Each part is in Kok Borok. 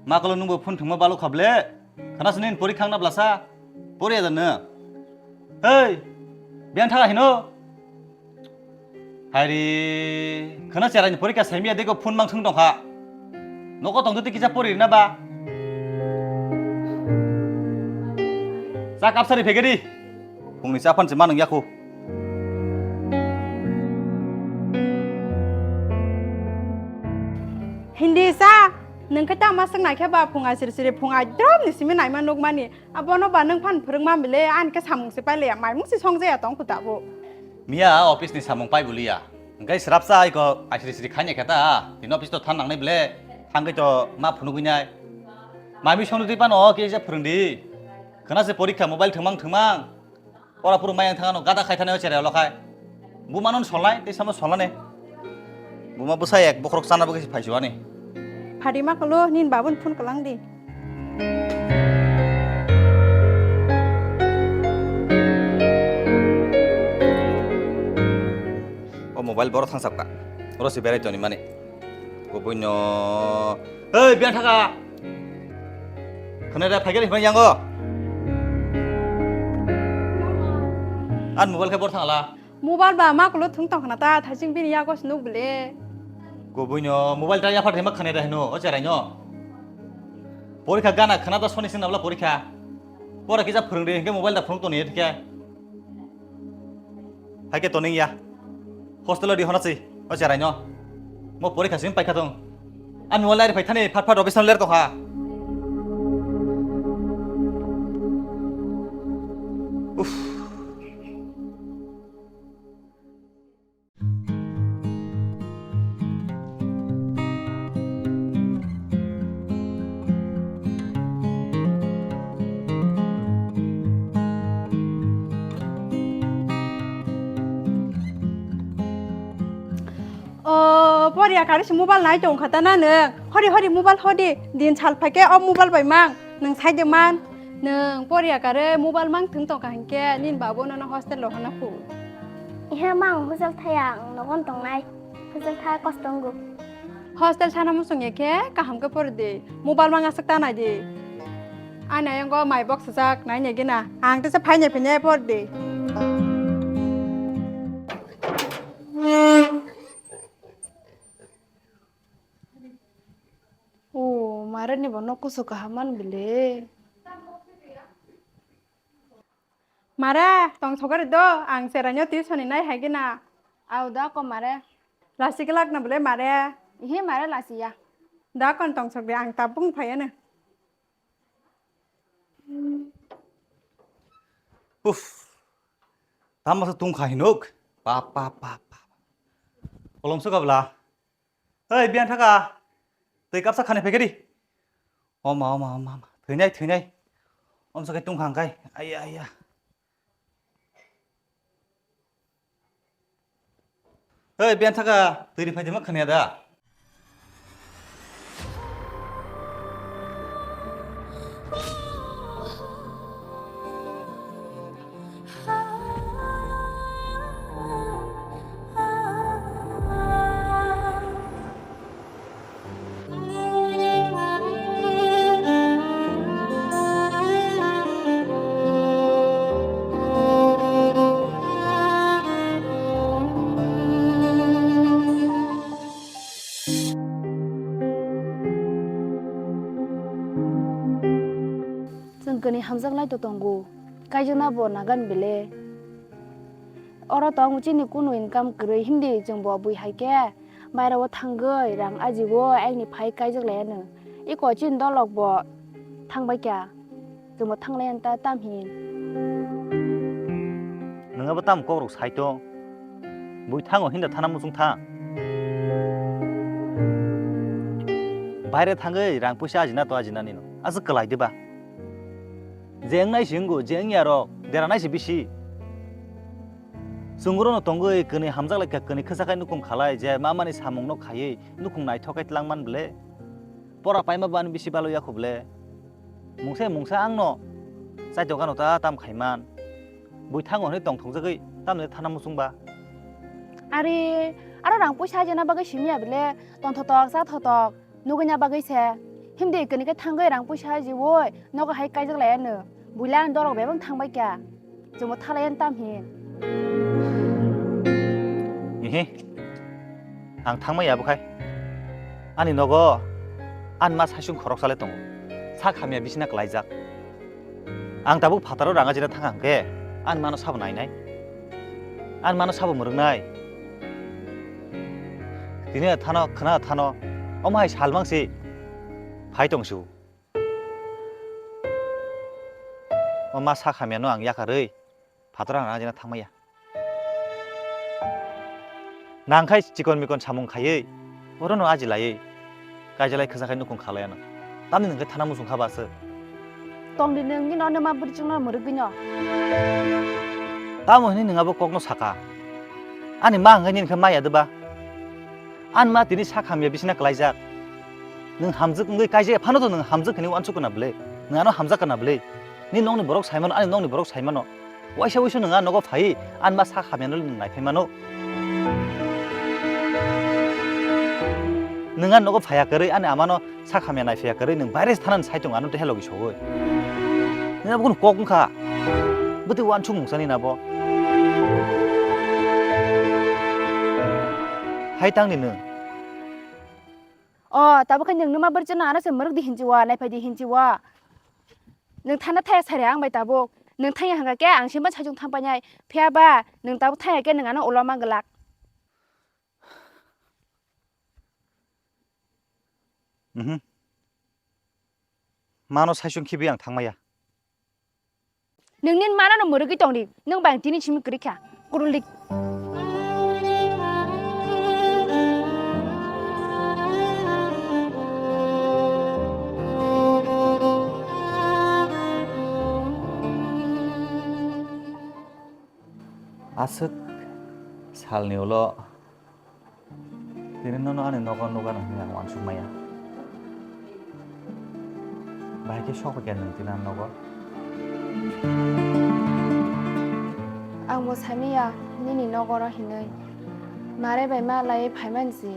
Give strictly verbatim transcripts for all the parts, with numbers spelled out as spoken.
Ma kolo nungbo phone thwngma balo khable. Khana sini porikha wngna blasa. Poriya da nw. Hei, biang thaga hino. Hairi, khana cherai ni porikha saimiya dego phone mang thwng tongkha. Noko tongdo tei kisa pori rina ba. Sa kapsari phegedi. Phungni sa phan se manung yakho. Hindi sa, nung khe tama swk naikhe ba phung asiri siri phung aidrom ni simi naima nukmani. Abono ba nung phan phwrwngma bile, ani khe samung se pailiya, maimung se songjaya tong khuta bo. Miya office ni samung pai buliya. Hingke srapsa aiko asiri siri khaini khe ta, tini office to than nangnai bile, thangwi to ma phunugwi nai. Maimung songno twi pano kisa phwrwngdi. Khana se porikha mobile thwngmang thwngmang. Pora phuru mayang thangano gada khai thani o cherai olo khai. Buma non solnai, tei samo solnani. Buma bwsa ek bokhorok chana bagwi se phaisu ani. Phadi ma kolo, nin babun phone kalang di. O mobile boro thangsap ka. Oro se berai toni mani. Kubuino. Hei, biang thaka. Khana da phaikhe himai yango. An mobile khe bor thangla. Mobile ba ma kulo thung tong khna ta, thaising bini yago se nuk bile. Kubuino mobile ta yaphar thema khana da hino, o cherai no. Porikha gana khana da soni sing nabla porikha. Pora kisa phwrwng de, hingke mobile da phwrwng toni khe. Haike toning ya. Hostel o rihona si. O cherai no. Mo porikha sim paikha tong. Ami wala ri phaithani phat phat office ler tokha. Uff. O, poriya kare se mobile nai tong kha ta na nwng. Hori hori mobile hodi. Din sal phaikhe o mobile bai mang. Nwng sai de man. Nwng poriya kare mobile mang thwng tong kha hinkhe nini babu nono hostel rohorna khu. Ihe mang hostel thaya ang nogon tongnai. Hostel thaya kosto wngo. Hostel sana muchung ya khe kaham khe pori de. Mobile mang aswk ta nai de. Ani ayang go mai box sajak nai ne gina. Ang tesa phai ne phai ne pori de. O, mare ni bo nok kusu kaham man bile. Mare, tong sogari do, ang cherai no tuition ni nai hai gina. Au da ko mare. Lasi glak na bile mare. Ihe mare lasi ya. Da kon tong sogri ang tabung phai ano. Uff. Tamo se tung khai nuk. Pa pa pa pa. Olom se kabla. Hei, biang thaka. Twi kapsa khani phekedi. Oma, oma, oma, oma. Thwinai, thwinai. Om sakai tung khang kai. Aiya, aiya. Hei, biang thaka. Twi ri phai de ma khani da. Chwng kwnwi hamjaknai to tongo, kaijakna bo nagan bele. Oro tong chini kunu income kwrwi, hindi chwng bo bui hai khe bairao thangwi rang ajigo, aini phai kaijak lai ano. Iko chini dolok bo thangbai kha. Chwngbo thanglai ta tam hin. Nwng abo tam kokrok sai tong. Bui thango hinda thana muchung thang. Baire thangwi rang puisa ajina to ajina nino. Aswk kwlai diba? Je wngnai se wngo, je wngya rok, dera nai se bisi. Chwng oro no tongwi kwnwi hamjak lai kha, kwnwi khwsa khai nukhung khalai, je ma mani samung no khaiwi nukhung naithok khai tlang man ble. Pora paima bani bisi balo ya khuble. Mungsa mungsa ang no chaitok ano ta tam khaiman. Bui thango hwnwi tongthok jagwi tamni thana muchung ba. Are, aro rang puisa jena bagwi simi ya bele, tongthotok, chathotok, nugwi na bagwi se. Himdi kini khe thangwi rang puisa jiwoi nogo hai kaijak lai ano. Buila ang dorok bebang thangbai kha. Chwngbo thalai ang tam hin. Ihi. Ang thangmaya bo khai. Ani nogo ani ma saisung khoroksa le tongo. Sak hamya bisina kwlaijak. Ang tabuk phataro rang ajina thang hwnkhe ani mano sabo nainai. Ani mano sabo mwrwknai. Tini thano khna thano omo hai salmang si phai tong su. O ma sak hamyano ang yakarwi phataro rang ajina thangmaya. Nangkhai chikon mikon samung khaiwi, orono aji laiwi, kaijalai khwsa khai nukhung khalai ano. Tamni nwngkhe thana muchung kha ba aswk? Tongdi nwng nini ono ma bwrwi chwngno mwrwgwi no. Tamo hwnwi nwng abo kokno saka? Ani ma hwnkhe nini khe maya de ba? Ani ma tini sak hamya bisina kwlaijak. Nwng hamjwk wngwi kaijak phano to nwng hamjwk hwnwi uansuk kana bwle? Nwng ano hamjak kana bwle? Nini nokni borok saimano, ani nokni borok saimano. Waisa waisa nwng a nogo phai, ani ma sak hamyano nwng naiphai mano. Nwng a nogo phaiya kwrwi ani amano sak hamya naiphaiya kwrwi nwng baire thanani saitung ano tehe logi sogwi. Nwng abo kok wngkha. Bwtwi uansuk mungsani nabo. Hai tangni nwng. O, tabuk khe nwng numa bwrwi chwngno ano se mwrwk di hinchi wa, naiphai di hinchi wa. Nwng thana thaya sari ang bai tabuk. Nwng thaya hwnkha khe ang sima saichung thang painai. Phiya ba nwng tabuk thaya khe nwng ano ulo ma glak. Mhm. Mano saichung khibi ang thangmaya. Nwng nini manano mwrwgwi tongdi, nwng bai ang tini simi kwrwi kha, kwrwlik. Aswk salni ulo Tini nono ani nogo nukgano hwnwi ang uansuk maya. Bahai khe sok phaikha nwng tini ani nogo? Ang bo saimanya nini nogoro hinwi. Mare bai malaiwi phaimani se.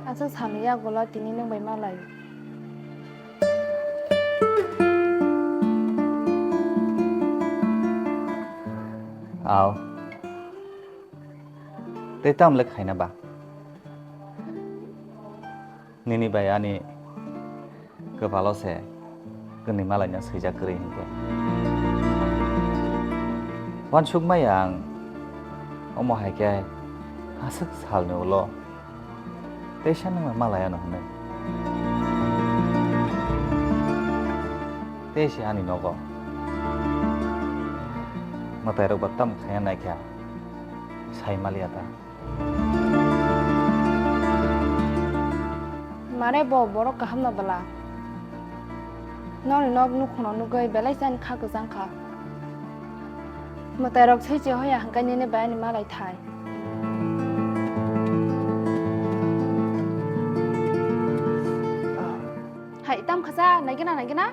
Aswk salni yagulo tini nwng bai malai. Aw. Tei tamo le khaina ba? Nini bai ani kwpalo se kwnwi malaina swijak kwrwi hinkhe. Uansukmaya ang omo hai khe aswk salni ulo teisa nwngno malai ano hwnwi. Tei se ani nogo mwtairok ba tamo khaiya naikha sai maliya ta. Mare bo borok kaham no bwla. Noni nok nukhungno nugwi belai chani kha kwchang kha. Mwtairok swi che hoya hwnkhe nini bai ani malai thai. Hai, tam khasa, naigena, naigena?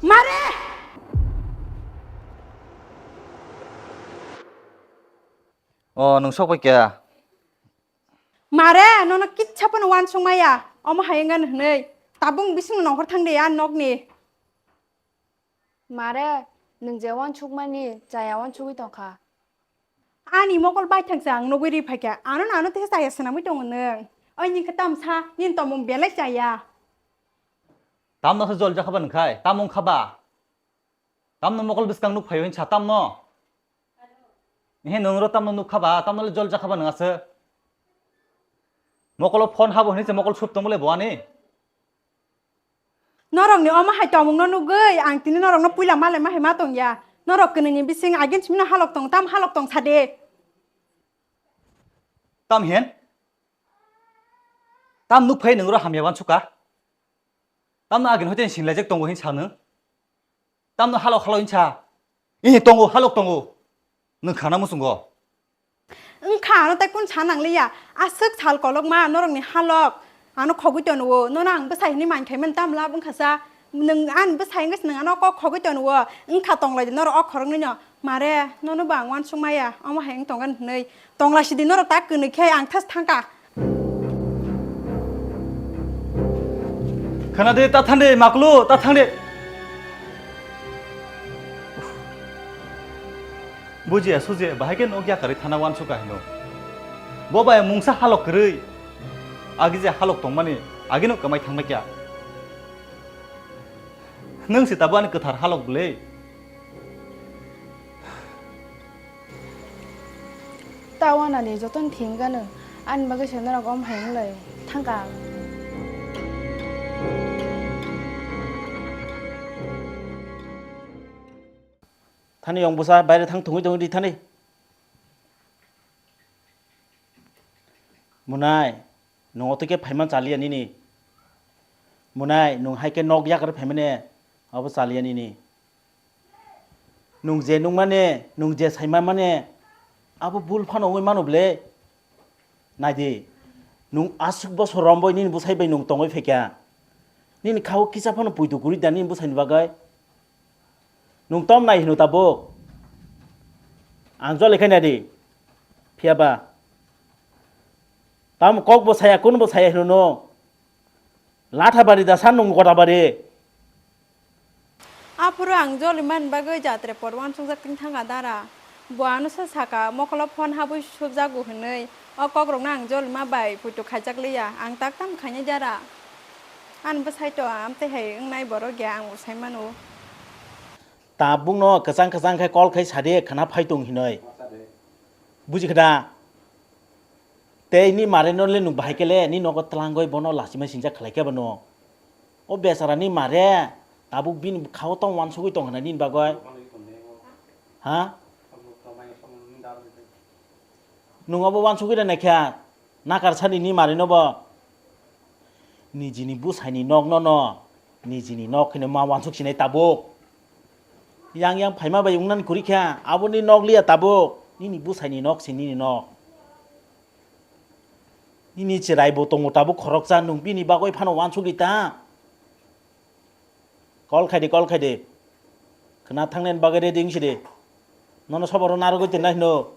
Mare! O, nwng sok pai kha? Mare, nono kitsa phano uansuk maya. Omo hai wngkha hwnwi. Tabuk bisingni nongkhor thang de a nokni. Mare, nwng je uansukmani chaya uansugwi tongkha. Ani mokol baithang se ang nugwi ri phaikha. Ano ano tei chaya swnamwi tongo nwng. Oi nini khe tamsa, nini tongmung belai chaya. Tamno se jol jakha ba nwng khai? Tamo wngkha ba? Tamno mokol bwskang nuk phaio hinsa tamno? Ehe, nwng ro tamno nuk kha ba? Tamno le jol jakha ba nwng aswk? Mokolo phone habo hinwi se mokol sup tongo le bo ani? Norokni omo hai tongmungno nugwi ang tini norokno puila malai ma hai ma tongya. Norok kwnwini bising agin simino halok tong, tam halok tong sade. Tam hin? Tam nuk phai nwng ro hamya uansukha? Tamno agin hoite sinlaijak tongo hin sa nwng? Tamno halok halok hinsa? Ehe, tongo, halok tongo. Nwng khana muchungo. Wngkha, ano tei kunu sa nangliya. Aswk sal kolokma norokni halok. Ano khogwi tono, nono ang bwsai hwnwi mankhaimani tamo lab wngkha sa. Nwng ani bwsai wngkhe se nwng ano kok khogwi tongo. Wngkha tonglaidi norok o khoroknwino. Mare, nono bo ang uansuk maya. Omo hai wng tongkha hinwi. Tonglaisidi norok tak kwnwi khe ang thas thangkha. Khana de, ta thang de, maklu, ta thang de. Bujiya suje, bahai khe nok yakarwi thana uansukha hino. Bo bai mungsa halok kwrwi. Agi je halok tongmani, agino kwmai thangbai kya. Nwng se tabuk ani kwthar halok bwle. Ta wanani jotono thengkha nwng, ani bagwi se norok omo hai wnglai thangkha ang. Thani yong bwsa baire thang thungwi tongwi di thani. Munai, nwng oto khe phaima chaliya nini. Munai, nwng hai khe nok yakarwi phaimane, abo chaliya nini. Nwng je nukmane, nwng je saima mane, abo bul phano wngwi mano bwle. Naidi, nwng aswk bosor romwi nini bwsai bai nwng tongwi phaikha. Nini khao kisa phano puitu kwrwi da nini bwsaini bagwi. Nwng tom nai hino tabuk. Ang joli khai naidi. Phiya ba. Tamo kok bo saya, kun bo saya hino no. Latha bari da san nwng gota bari. Aphuru ang joli man bagwi jatre por uansukjak ting thangkha dara. Bo ano se saka, mokolo phone habwi subjago hwnwi. O kokrokno ang joli ma bai puitu khaijak liya. Ang tak tam khainai dara. Ani bwsai to amtwi hai wngnai borok ya, ang bo sai mano. Tabukno kwchang kwchang khe call khai sadi khna phai tong hinoi. Buji khna? Tei ni mare no le nwng bahai khe le ni nogo twlangwi bono lachima sinjak khlai khe bono. O bechara ni mare tabuk bini bwkha o tong uansugwi tong hwnwi nini bagwi. Ha? Nwng obo uansugwi rwnai kha, nakar sani ni mari no bo. Nijini bwsai ni nok no no, nijini nok hino ma uansuk sinai tabuk. Yang yang phaima bai wngna ni kwrwi kha, abo ni nok liya tabuk, nini bwsai ni nok se nini nok. Nini cherai bo tongo tabuk khoroksa, nwng bini bagwi phano uansuk di ta. Call khai di, call khai di. Khna thangnani bagwi ready wng si di. Nono soboro narwgwi tongnai hino.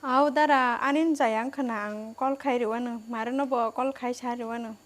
Au dara, ani jaya wng khna ang call khai rwano, mare no bo call khai sa rwano.